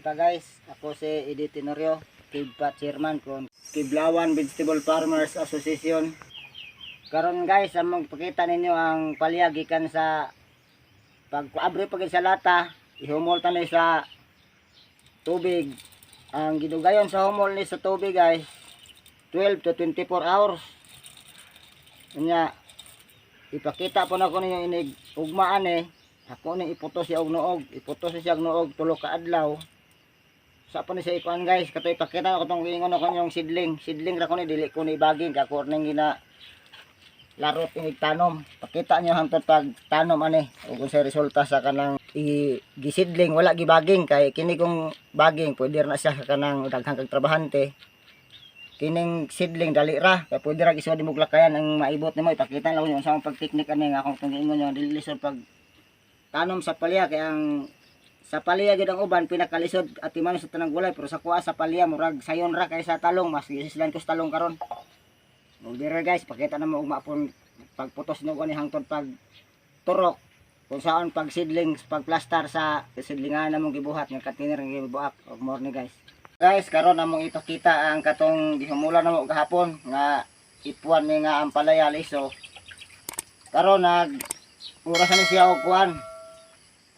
Pa guys, ako si Eddie Tenorio, Kibpa Chairman kon Kiblawan Vegetable Farmers Association. Karon guys, among pakita ninyo ang palya gikan sa pag-abre pag sa lata, ihumol ta ni sa tubig. Ang gidugayon sa humol ni sa tubig, guys, 12 to 24 hours. Unya, ipakita po nako ninyo inig ugmaan eh. Ako ni iputos siya og noog, iputos siya og noog 3 ka adlaw. Sa pa ni siya ikuan, guys, kato ipakita ko tong giingon ako yung seedling. Seedling ra ko ni, dili ko ni baging kay ako ning gina larot inig tanom. Pakita niyo hangtod pag tanom ani ug unsay resulta sa kanang i gisidling wala gibaging, kay kini kong baging pwede ra na siya sa kanang daghang kag trabahante. Kining seedling dali ra kay pwede ra isuod imong lakayan ang maibot nimo. Ipakita lang ko sa pag-technique ani nga akong tong giingon niyo, dili lisod pag tanom sa palya, kay ang sa palya gid ang uban pinakalisod atiman sa tanang gulay, pero sa kuha sa palya murag sayon ra kay sa talong, mas gisislan ko sa talong karon. Ug dire guys, pakita na mo ugma pon pagputos no ani hangtod pag turok, kung saan pag seedling, pag plaster sa seedlingan namong gibuhat nga container nga gibuak. Og morning, guys. Guys, karon among ipakita ang katong gihumulan namo gahapon nga ipuan ni nga ampalaya liso. Karon nag oras na ni siya og kuan,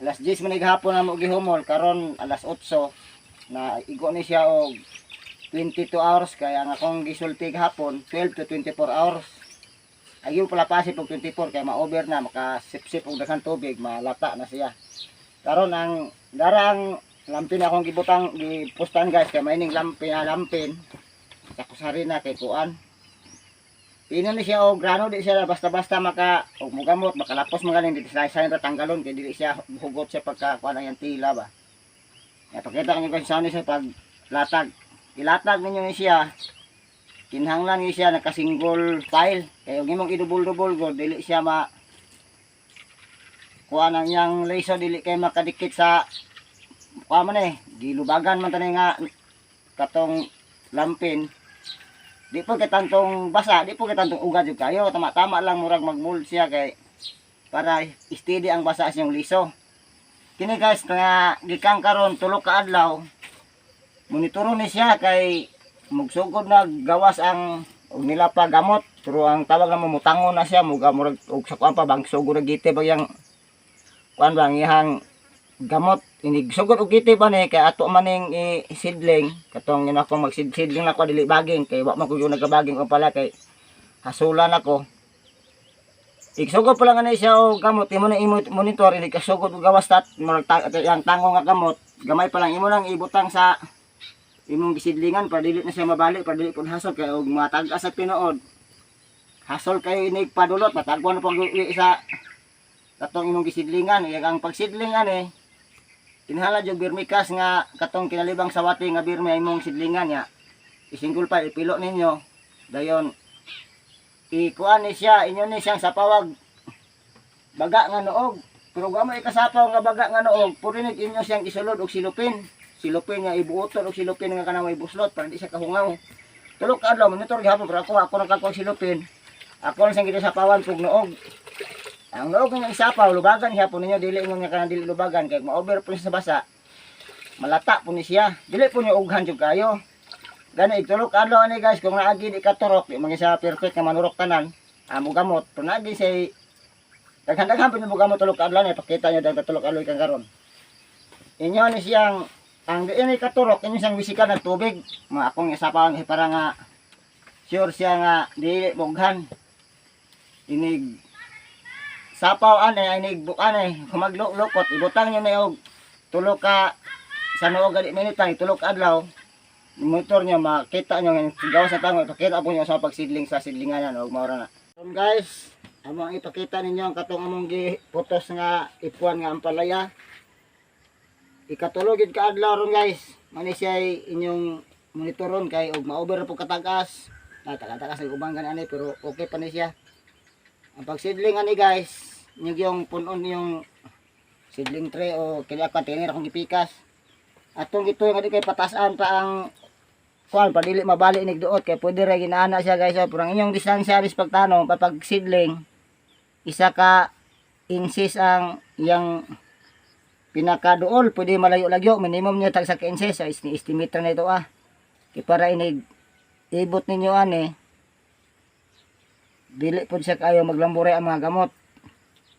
alas 10 man gahapon namo gihumol, karon alas 8 na. Igo ni siya og 22 hours, kaya ang akong gisulti gahapon 12 to 24 hours. Ayaw pala pasi pag 24 kay ma-over na, makasipsip og daghang tubig, malata na siya. Karon ang darang lampin akong gibutang gipustan, guys, kay maining lampin na lampin sa kusarina kay kuan. Pino ni siya og grano, di siya basta-basta maka og mugamot, makalapos mga galing di sa ra tanggalon kay dili siya hugot siya pagka kuan ang tila ba. Ya, pakita kanyo guys sa siya pag latag. Ilatag ninyo ni siya. Kinahanglan ni siya naka single file kay og imong idubol-dubol go dili siya ma kuan ang iyang liso, dili kay makadikit sa kuan man eh, gilubagan man tani nga katong lampin. Di po kay tantong basa, di po kay tantong ugad jud kayo, tama-tama lang, murag magmold siya kay para steady ang basa sa iyong liso. Kini guys nga gikan karon 3 ka adlaw, monitoro ni siya kay mugsugod na gawas ang og nila pa gamot, pero ang tawag na mo mutangon na siya, muga murag og sa kuan pa bang sugod na gite ba yang kuan ba ang iyang gamot. Inig sugod og gite ba ni kay ato maning i-seedling, katong yun ako mag-seedling na ko, dili baging kay wa man ko yung nagabaging ko pala kay hasulan ako. Igsugod pa lang ani siya og gamot, imo na imo monitor. Inig kasugod og gawas tat murag yang tango nga gamot gamay pa lang, imo nang ibutang sa imong gisidlingan para dili na siya mabali, para dili pud hasol kay og matag-as sa tinuod hasol kayo inig padulot, matagwan na pag uwi sa katong imong gisidlingan. Iyang ang pagsidling ani kinahanglan yung birmikas nga katong kinalibang sa wati nga birme imong sidlingan niya, isinggol pa ipilo ninyo, dayon ikuan ni siya, inyo ni siyang sapawag baga nga noog. Pero gamo ikasapaw nga baga nga noog, purinig inyo siyang isulod og silupin, silupin nga ibuoton og silupin nga kanang may buslot para di siya kahungaw. 3 ka adlaw monitor gihapon, pero ako ako nagkakuha silupin, ako lang siyang ginasapawan pug noog. Ang noog nga isapaw, lubagan gihapon ninyo, dili ingon nga kanang dili lubagan kay ma-over po siya sa basa, malata po ni siya. Dili po niyo ughan jud kayo. Gani igtulo ka adlaw ani guys, kung naagi di katurok, di man siya perfect nga manurok tanan. Amo gamot, pero naagi siya daghan-daghan po mo gamot 3 ka adlaw ni, pakita niyo daghan 3 ka adlaw kang karon. Inyo ni siyang ang di ini katurok, inyo siyang wisikan ng tubig. Mga akong isapawan eh, para nga sure siya nga di mughan. Inig sapaw ane, inig bukan eh, humaglukot, ibutang nyo na og tulo ka sa noog gali minute lang, 3 ka adlaw, monitor nyo, makita nyo, nga gawas na tango, ipakita po nyo sa pagsidling sa sidlinganan, og maura na. So guys, among ipakita ninyo ang katong among giputos nga ipuan nga ampalaya. Ikatulo gid ka adlaw ron guys, mani siya inyong monitoron kay og ma-over po katagas. Na tagas ng ubang gani ani, pero okay pa ni siya. Ang pagsidling ani guys, inyo yung punon yung seedling tray o kaya container akong gipikas. Atong ito nga di kay patasan pa ang kuan pa dili mabali inig duot kay pwede ra ginaana siya, guys. So, pero ang inyong distansya aris pagtanom pag seedling, 1 ka inches ang iyang Pinakaduol, pwede malayo lagyo, minimum niya tag sa 15 sa estimate na ito ah. Kay para inig ibot ninyo ani, dili pud siya kayo maglamburay ang mga gamot.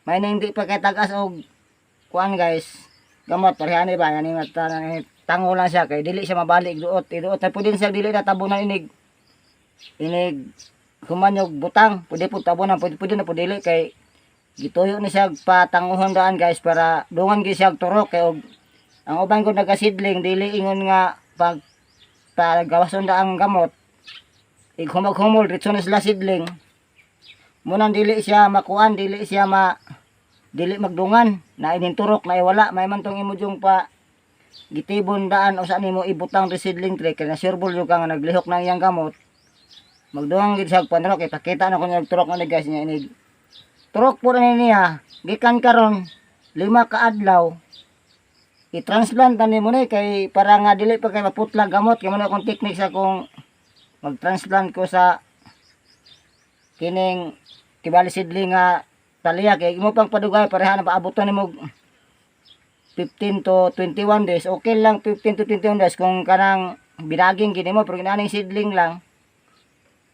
May na hindi pa kay tagas og kuan guys, gamot parehani ba ani mata tango lang siya kay dili siya mabalik duot. Iduot na pwede siya dili na tabunan inig inig humanyog butang, pwede pud tabunan, pwede, pwede na pud dili kay gituyo ni siya patanguhon daan guys para dungan gyud siya og turok. Kay og ang uban ko nagasidling, dili ingon nga pag pagawason da ang gamot, ighumog-humol diretso na sila sidling. Munang dili siya makuan, dili siya ma dili magdungan na ining turok na wala may man tong imo jung pa gitibon daan o sa nimo ibutang di seedling tray kay na sureball jud ka nga naglihok na iyang gamot, magdugang gid siya og panrok. Ipakita na ko niya turok na ni guys niya. Inig turok po na niya gikan karon 5 ka adlaw, i-transplant na nimo ni kay para nga dili pa kay maputla gamot. Kay mo na akong technique sa kung mag-transplant ko sa kining kibali seedling nga taliya kay imo pang padugay pareha na paabuton nimo 15 to 21 days. Okay lang 15 to 21 days kung kanang binaging gini mo, pero kinaning seedling lang,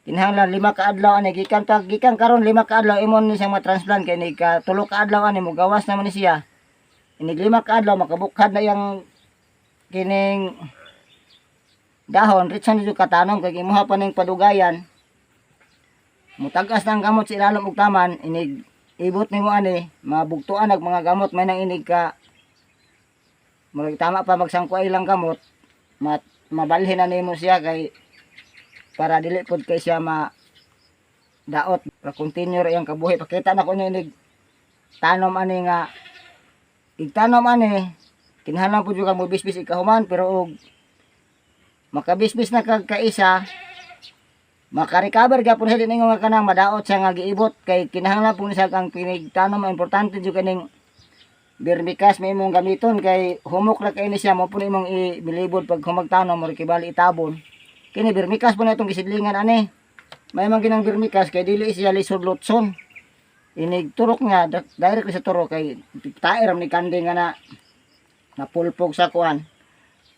kinahanglan 5 ka adlaw ani gikan pa gikan karon 5 ka adlaw imo ni siyang ma-transplant. Kay ni ka 3 ka adlaw ani mo gawas naman ni siya. Inig 5 ka adlaw makabukhad na yang kining dahon, diretso na jud katanom. Kay imuha pa ning padugayan, mutagas na ang gamot sa ilalom og taman. Inig ibot nimo ani, mabugtuan ag mga gamot. May nang inig ka murag tama pa magsangko ilang gamot, mabalhin na nimo siya kay para dili pud kay siya ma daot, para continue ra iyang kabuhi. Pakita na ko niyo inig tanom ani nga igtanom ani, kinahanglan pud jud ka mo bisbis ikahuman, pero og makabisbis na kag kaisa, makarecover gyapon siya. Di ningon nga kanang madaot siya nga giibot kay kinahanglan pud siya kang pinigtanom. Importante jud kaning vermicast may imong gamiton kay humok ra kay ni siya mo pud imong ibilibod pag humagtanom mo kibali itabon. Kini vermicast po na itong gisidlingan ani. May man ginang vermicast kay dili siya lisod lutson. Inig turok nga direct sa turok kay tae ra ni kanding nga na napulpog sa kuan,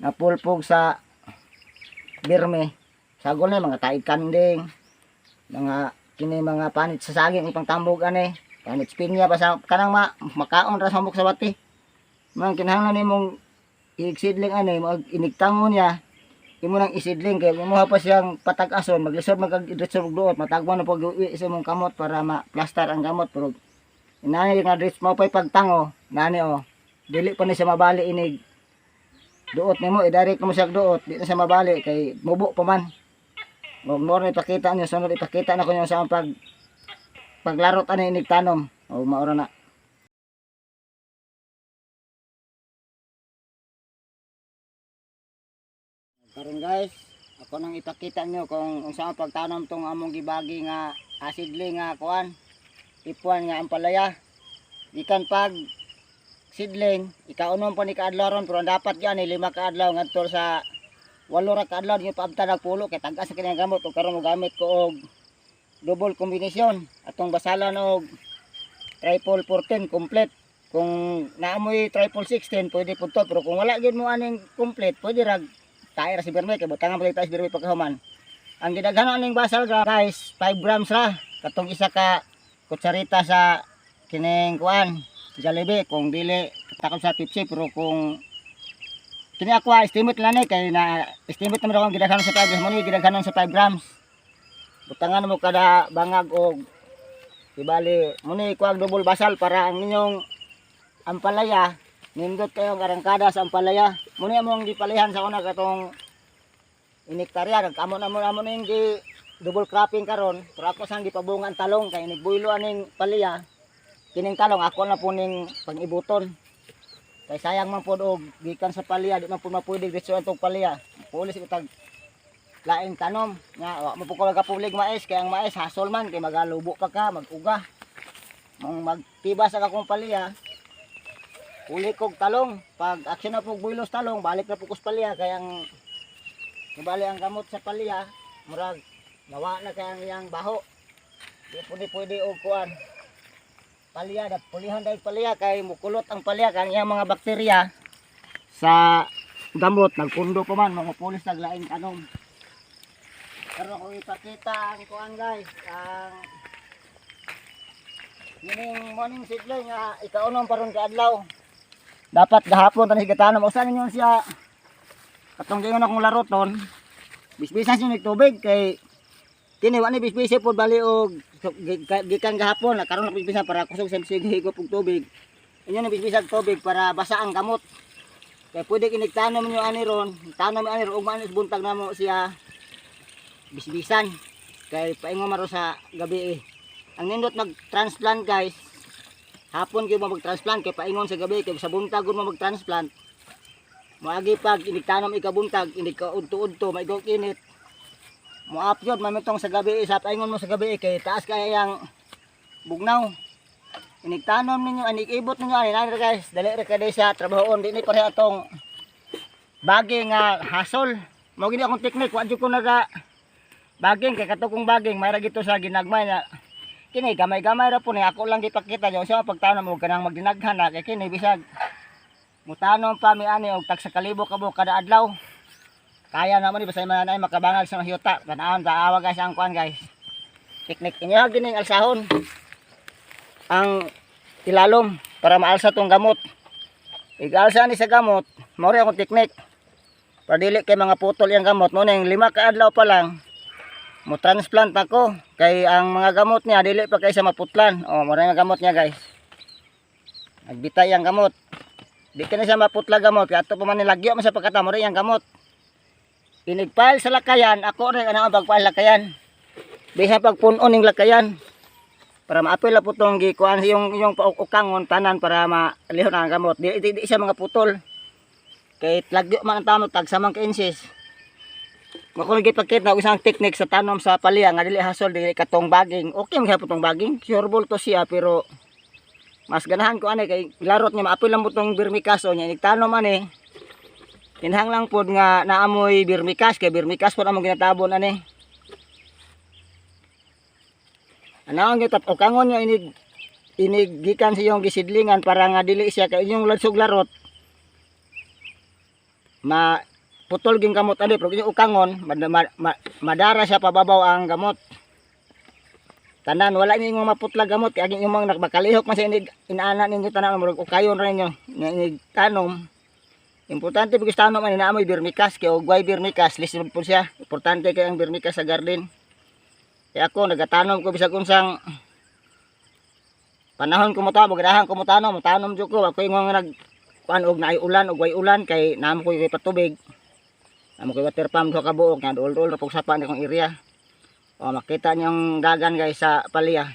napulpog sa birme. Sagol na mga taig kanding, mga kini mga panit sa saging ipang tambog ani, panit pinya pa sa kanang makaon ra sa humok sa wati. Mga kinahanglan nimong igsidling ani mo inigtango niya imo nang isidling kay imuha pa siyang patag-ason, maglisod man kag diretso og duot, matagwan na pag uwi sa imong kamot para ma-plaster ang gamot. Pero inani nga diretso mo pay pagtango nani oh, dili pa ni siya mabali. Inig duot nimo, i-direct mo siya duot, di na siya mabali kay mubo pa man. Og more na ipakita niyo sunod, ipakita na ko niyo sa pag paglarot ani inig tanom o maura na. Karon guys, ako nang ipakita nyo kung unsa ang pagtanom tong among gibagi nga asidling nga kuan, ipuan nga ampalaya. Gikan pag sidling, ikaunom pa ni kaadlaw ron, pero ang dapat yan eh, 5 ka adlaw ngadto sa 8 ra ka adlaw niyo paabtan og pulo kay tag-as sa kini gamot. Ug karon mo gamit ko og double combination atong basalan og triple 14 complete. Kung naamoy triple 16 pwede pud to, pero kung wala gyud mo aning complete, pwede rag tae ra si Berme kay butangan pa tayo si Berme pagkahuman. Ang gidaghanon aning basal guys, 5 grams ra katong isa ka kutsarita sa kining kuan Jollibee, kung dili takot sa Pepsi. Pero kung kini ako ah, estimate lang ni kay na estimate naman ako ang gidaghanon sa 5 grams mo ni gidaghanon sa 5 grams. Butangan mo kada bangag og ibali mo ni kuag double basal para ang inyong ampalaya nindot kayo ang arangkada sa ampalaya. Muna among gipalihan sa una katong inektarya, nagkamo na mo amo ning gi double cropping karon, pero ako sang gipabunga ang talong kay inigbuilo aning palya. Kining talong ako na po ning pangibuton. Kay sayang man pod og gikan sa palya, di man pud mapwede diretso atong palya. Pulis itag laing tanom nga wa mo po ko magapublig mais kay ang mais hasol man kay magalubo pa ka, maguga. Mong magtibas ang akong palya, uli kog talong. Pag action na po builos talong, balik na po kus palya kay ang nibali ang gamot sa palya, murag nawa na kay ang iyang baho. Di po di pwede og kuan. Palya, da pulihan dahil palya kay mukulot ang palya kay ang iyang mga bakterya sa gamot nagpundo pa man mga pulis naglaing tanom. Pero kung ipakita ang kuan, guys, ang kining morning seedling nga ikaunom paron kaadlaw. Dapat gahapon tani gitanom usa ninyo siya katong giingon akong laruton. Bisbisan siya tubig kay kini wa ni bisbisi pod bali og gikan gahapon na karon bisbisan para kusog sa sige higop og tubig. Inyo ni bisbisag tubig para basa ang gamot. Kay pwede kinig tanom niyo ani ron, tanom ani ron ugma ni buntag namo siya bisbisan. Kay paingon maro sa gabi eh. Ang nindot mag-transplant, guys. Hapon kayo mo mag-transplant kay paingon sa gabi, kay sa buntag mo mag-transplant. Moagi pag inig tanom ikabuntag, inig ka udto-udto, maigo init. Moapyod mamitong sa gabi sa paingon mo sa gabi kay taas kaya yang bugnaw. Inig tanom ninyo, inig ibot ninyo ani nani guys, dali ra kay sa trabahoon, di ni pareha atong baging nga hasol. Mao gini akong teknik, wa jud ko naga baging kay kato kong baging may ra gito sa ginagmay na kini gamay-gamay ra po ni ako lang gipakita diyo sa pagtanom og kanang magdinaghan na kay kini bisag mutanom pa mi ani og tag sa kalibo ka buok kada adlaw. Kaya naman ni basta man ay makabangag sa mga yuta. Tanawon ta awa, guys, ang kuan, guys. Teknik inyo gining alsahon ang ilalom para maalsa tong gamot. Igalsa ni sa gamot, mao rin akong teknik. Para dili kay mga putol yung gamot mo ning 5 ka adlaw pa lang mo transplant ako kay ang mga gamot niya dili pa kay sa maputlan. Oh, mo mga gamot niya, guys. Nagbitay ang gamot. Di kini siya maputla gamot kay ato pa man nilagyo man sa pagkata mo rin ang gamot. Inigpile sa lakayan, ako rin ana ang pagpile lakayan. Bisan pagpunon ning lakayan para maapil na po tong gikuan yung paukangon tanan para malihon ang gamot. Di siya mga putol. Kay lagyo man ang tamo tagsamang ka inches. Mako gipakita og isang teknik sa tanom sa palya nga dili hasol, dili katong baging. Okay man gyud tong baging, sure ball to siya, pero mas ganahan ko ani kay larot niya maapil lang mo tong vermicast o niya nigtanom ani. Kinahanglan pod nga naamoy vermicast kay vermicast pod among ginatabon ani. Ano ang gitap ukangon niya inig inig gikan sa iyong gisidlingan para nga dili siya kay inyong ladsog larot ma putol ging gamot ani, pero inyong ukangon madara siya pababaw ang gamot tanan. Wala niyo yung maputla gamot kay aging imong nagmakalihok man sa inig inaana ninyo tanan, murag ukayon ra ninyo nga inig tanom. Importante pag tanom ani naamoy vermicast kay og way vermicast lisod po siya. Importante kay ang vermicast sa garden. Kaya ako nagatanom ko bisag unsang panahon ko mo ganahan ko mo tanom, tanom jud ko. Ako yung nag kuan og naay ulan og way ulan kay naamo ko yung patubig. Namo koy water pump duha ka buok nga duol-duol ra pug sapa ni akong area. O, makita niyo ang dagan, guys, sa palya.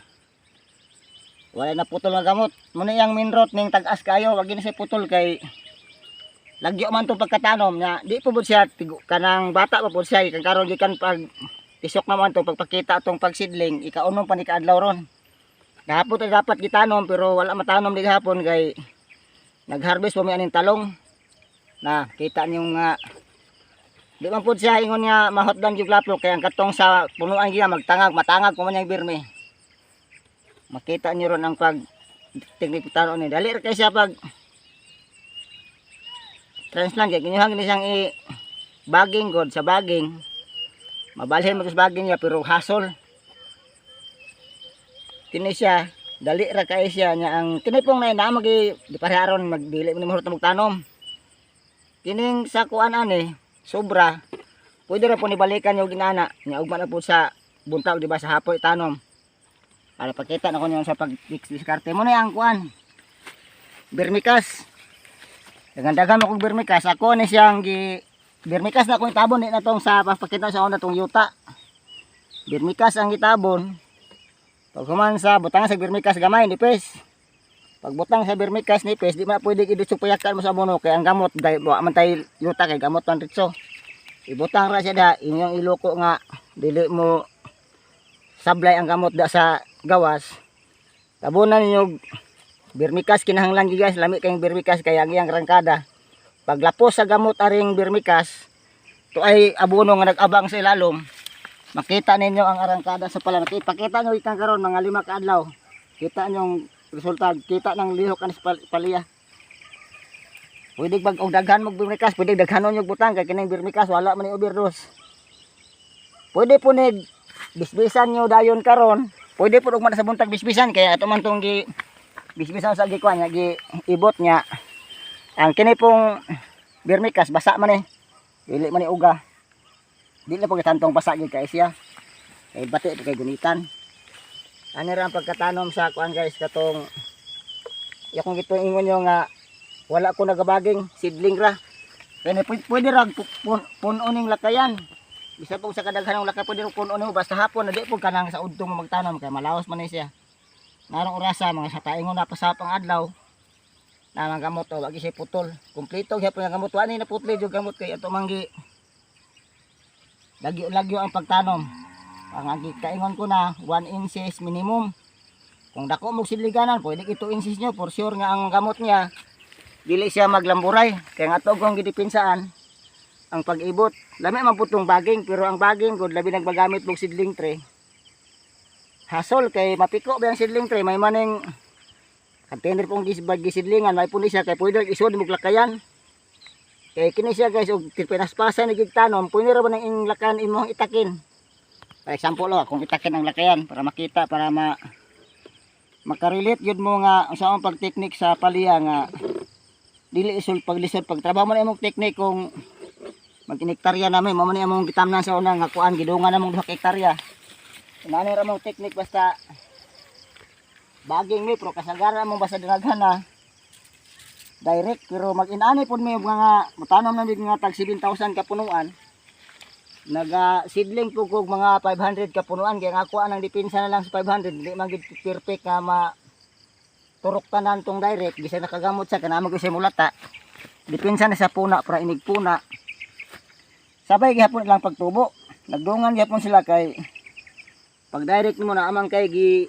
Wala na putol nga gamot. Muna yang main route ning tag-as kayo, wag gini siya putol kay lagyo man tong pagkatanom nga di po pud siya tigo, kanang bata pa pud siya kang karon gikan pag tisok naman tong pagpakita atong pagsidling, ikaunom pa ni kaadlaw ron. Gahapon ta dapat gitanom pero wala matanom di gahapon kay nagharvest pa mi aning talong. Na kita niyo nga di man pud siya ingon nga mahotdan yung laplo kay ang katong sa punuan giya magtangag matangag pa man yang birme. Makita niyo ron ang pag teknik tanon ni dali ra kay siya pag transplant kay kinyuhan gini siyang i baging god sa baging mabalhin mo sa baging niya pero hasol kini siya, dali ra kay siya nya. Ang kini pong na na magi di pareharon magdili mo ni mahurot na magtanom kining sa kuan ani sobra, pwede ra po ni balikan yung ginana nya ugma na po sa buntag, di ba, sa hapoy tanom para pakita na ko niyo sa pag diskarte mo na ang kuan vermicast. Daghan-daghan mo kog vermicast. Ako ni siyang gi vermicast na akong itabon, di na tong sa papakita sa una tong yuta. Vermicast ang gitabon. Pag human sa butang sa vermicast gamay nipis. Pag butang sa vermicast nipis, di man pwede iditso payakan mo sa abono kay ang gamot dahil wa man tay yuta kay gamot man ritso. Ibutang ra siya da inyong iluko nga dili mo sablay ang gamot da sa gawas. Tabunan ninyo vermicast, kinahanglan gyud, guys, lami kayong vermicast kay ang iyang rangkada. Paglapos sa gamot aring vermicast, to ay abono nga nag-abang sa ilalom. Makita ninyo ang arangkada sa pala. Pakita nyo ikan karon mga 5 ka adlaw. Kita nyo Resulta kita ng lihok anis palya. Pwede bag og daghan mo vermicast, pwede daghanon yung butang kay kining vermicast wala man ni overdose. Pwede po nig bisbisan nyo dayon karon. Pwede po ugma na sa buntag bisbisan kaya ato man tong gi bisbisan sa gikuan niya, gi ibot niya. Ang kini pong vermicast basa man eh. Dili man ni uga. Dili na po kitantong basa gyud kay siya. Kay bati po kay gunitan. Ani ra ang pagkatanom sa kuan, guys, katong yakong gito ingon nyo nga wala ko nagabaging, seedling ra. Kaya pwede ra puno ning lakayan. Bisa po sa kadaghan ng lakay, pwede ra puno nimo basta hapon na, di po kanang sa udto mo magtanom kay malaos man ni siya. Narong orasa, mga sa taingon na pasap ang adlaw na mga gamot o wagi siya putol. Kumpleto gyapon nga gamot, wa ni naputli jud gamot kay ato manggi lagyo-lagyo ang pagtanom. Ang agi kaingon ko na 1 inches minimum. Kung dako mo sidliganan, pwede 2 inches nyo for sure nga ang gamot niya dili siya maglamburay. Kaya nga ato kong gidepinsaan ang pag-ibot. Lami man putong baging, pero ang baging gud labi nagbagamit og seedling tray. Hasol kay mapiko ba ang seedling tray, may maning container pong gisidlingan, may puni siya kay pwede isod mo lakayan. Kay kini siya, guys, og pinaspasan ni tanom, pwede ra ba nang ing lakan imong itakin. For example lang, kung itakin ang lakayan para makita, para makarelate yun mo nga sa among pag-technique sa palya nga dili isol paglisod pagtrabaho mo na imong technique. Kung mag-inektarya namin mo man among gitamnan sa una nga kuan, gidungan namong 2 ka hektarya. Inani ra mong technique, basta baging mi, pero kasagaran among basta dinaghan na direct, pero mag-inani pud mi og mga motanom na nga tag 7,000 ka punuan, naga seedling po kog mga 500 ka punuan, kaya nga ako ang depensa na lang sa 500. Di man gid perfect nga ma turok tanan tong direct, bisan nakagamot sa kanamo ko sa mulata, depensa na sa puna para inig puna. Sabay gihapon ilang pagtubo, nagdungan gihapon sila kay pag direct nimo na amang kay gi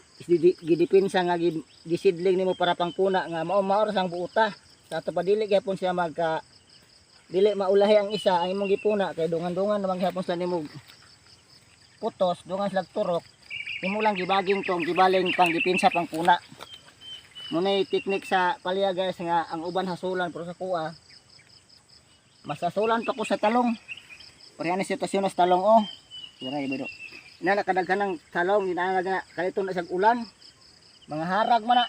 gidepensa nga gi, gisidling nimo para pang puna nga mao mao ra sang buuta sa ato pa, dili gihapon siya magka dili maulahi ang isa ang imong gipuna kay dungan-dungan naman gihapon sa nimo putos, dungan sila turok. Imo lang gibaging tong gibaling pang depensa pang puna. Muna'y technique sa palya, guys, nga ang uban hasulan, pero sa kuha masasulan pa ko sa talong. Pareha ni sitwasyon sa talong oh. Wala iba do. Ina nakadaghan ng talong, ina na kalito na sa ulan. Mga harag man na.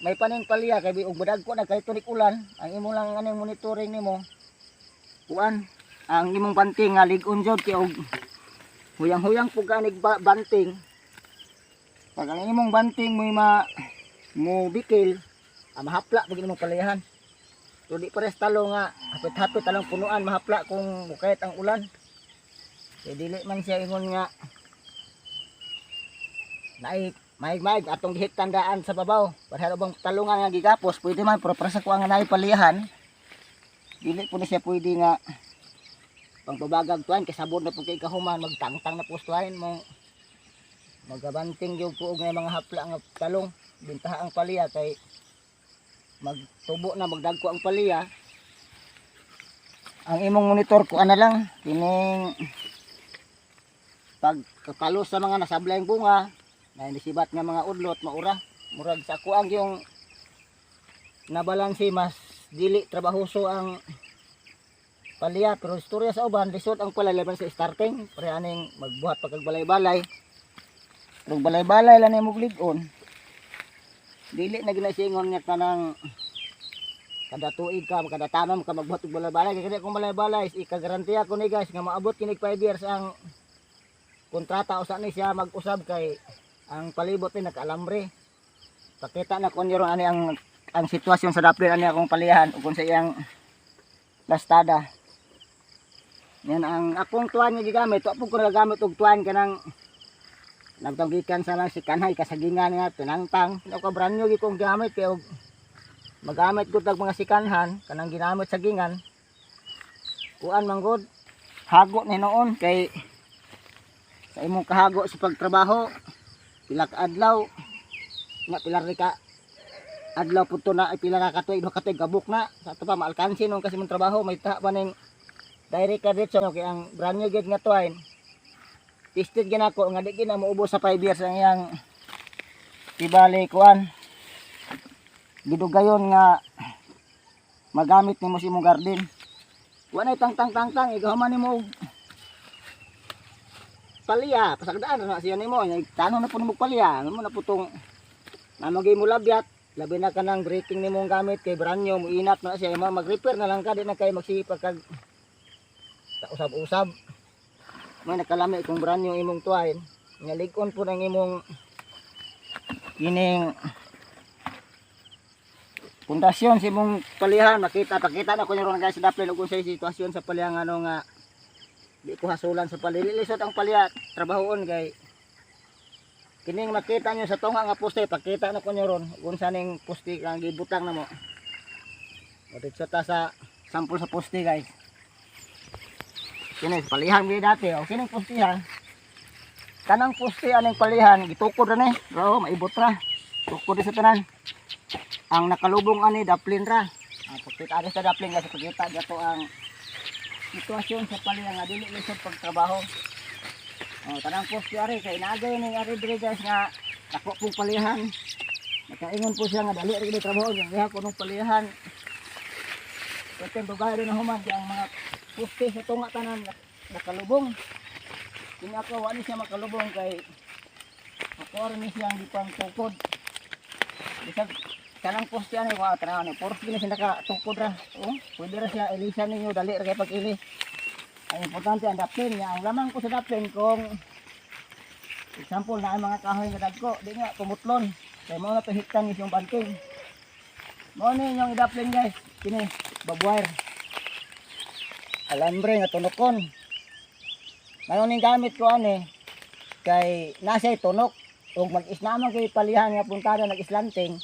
May paning palya kay og badag ko na kalito ni ulan, ang imo lang aning monitoring nimo. Kuan, ang imong banting nga lig-on jud kay og huyang-huyang pug ka nig banting. Pag ang imong banting mo ma mo bikil, mahapla pag imong palyahan. So di pares talo nga hapit-hapit talong punuan, mahapla kung mukayat ang ulan. Kay dili man siya ingon nga naay maig-maig atong gihit tandaan sa babaw. Pareha bang talungan nga gigapos, pwede man, pero para sa kuha nga naay palihan, dili po ni siya pwede nga pangpabagag tuan kay sabon na po kay kahuman magtangtang na po tuan mo magabanting gyud po og nga mga hapla nga talong, bintaha ang palya kay magtubo na, magdagko ang palya. Ang imong monitor ko ana lang kining pagkakalos sa mga nasablayng bunga na nisibat nga mga udlot, maura murag sa kuang yung nabalansi, mas dili trabahoso ang palya, pero istorya sa uban lisod ang palya laban sa starting pre aning magbuhat pa kag balay-balay, pero balay-balay lang nimo lig-on, dili na ginasingon nga kanang kada tuig ka, kada tanom ka magbuhat og balay-balay, kay kung balay-balay, ikagarantiya ko ni, guys, nga maabot kini 5 years ang kontrata usa ni siya mag-usab kay ang palibot ni nagkaalambre. Pakita na kun ani ang sitwasyon sa daplin ani akong palihan ug kung sa iyang lastada. Yan ang akong tuwan nga gigamit. Wa pud ko nagagamit og tuwan kanang nagtanggikan sa lang si kanhay kasagingan nga tinangtang. Ako brand new gi kong gamit kay og magamit gud og mga sikanhan kanang ginamit sa gingan. Kuan man gud, hago ni noon kay sa imong kahago sa pagtrabaho pila ka adlaw nga pila ri ka adlaw pud to na ay pila ka katuig, 2 ka tuig gabok na sa ato pa maalkansi nung kasi mong trabaho, may ta pa ning direct ka diretso kay ang brand new gid nga twine, tested gid nako nga di gid na moubos sa 5 years ang iyang tibali kuan. Gidugayon nga magamit nimo sa imong garden. Wa nay tang tang tang tang igahuman nimo og palya, pasagdaan na siya nimo. Tanom na po nimo og palya, mo na po tong namagay mo labyat, labi na ka ng braking nimo ang gamit kay brand new, muinat na siya, mo mag-repair na lang ka, di na kay magsipag kag usab-usab. May nakalami kung brand new imong tuwain, nga lig-on po ng imong kining pundasyon sa imong palihan. Makita, pakita na ko nyo ron, guys, sa daplin ug unsay sitwasyon sa palihan, ano nga di ko hasulan sa palililisod ang palya trabahoon, kay kining makita nyo sa tunga nga poste. Pakita na ko nyo ron kung saan ning poste kang gibutang na mo. Diretso ta sa sample sa poste, guys. Kini sa palihan gid dati o kining poste ha. Kanang poste aning palihan gitukod ra ni, bro, maibot ra. Tukod di sa tanan. Ang nakalubong ani daplin ra. Ang pagkita ani sa daplin, guys, pagkita gato ang sitwasyon sa palihan nga dili lisod pagtrabaho. Oh, tanang poste ari kay naagay ning ari diri, guys, nga dako pong palihan. Nakaingon po siya nga dali ra gid trabaho nga diha kunong palihan. Pwede dugay rin na human kay ang mga poste sa tunga tanan nakalubong. Kini ako, wa ni siya makalubong kay ako ni siya ang gipang tukod. Bisag kanang poste ani wa tanaw ni poste ni siya nakatukod ra. Oh, pwede ra siya ilisan ninyo, dali ra kay pag-ilis. Ang importante ang daplin niya. Ang lamang ko sa daplin, kung example na ang mga kahoy nga dagko, di nga pumutlon. Kay mao na pahitan ni siyang banting. Mao ni inyong idaplin, guys. Kini barbed wire. Alambre nga tunokon. Ngayon ning gamit ko ani kay nasa tunok ug mag-isna man kay palihan nga puntada nag-slanting.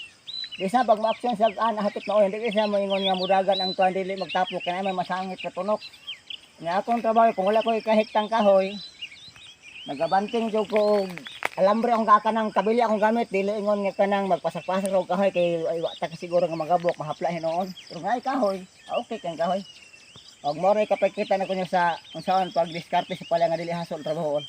Di sa pag ma-action sa an hapit na hindi kay siya moingon nga mudagan ang tuan, dili magtapok kay may masangit ka tunok. Nga akong trabaho, kung wala ko ikahiktang kahoy, nagabanting jud ko og alambre akong kakanang kabilya akong gamit, dili ingon nga kanang magpasak-pasak og kahoy kay ay, wa ta ka siguro nga magabok mahapla hinuon. Pero nga ay kahoy, ah, okay kang kahoy. Og mo ray kapakita na ko niyo sa unsaon pag diskarte sa pala nga dili hasol trabahoon.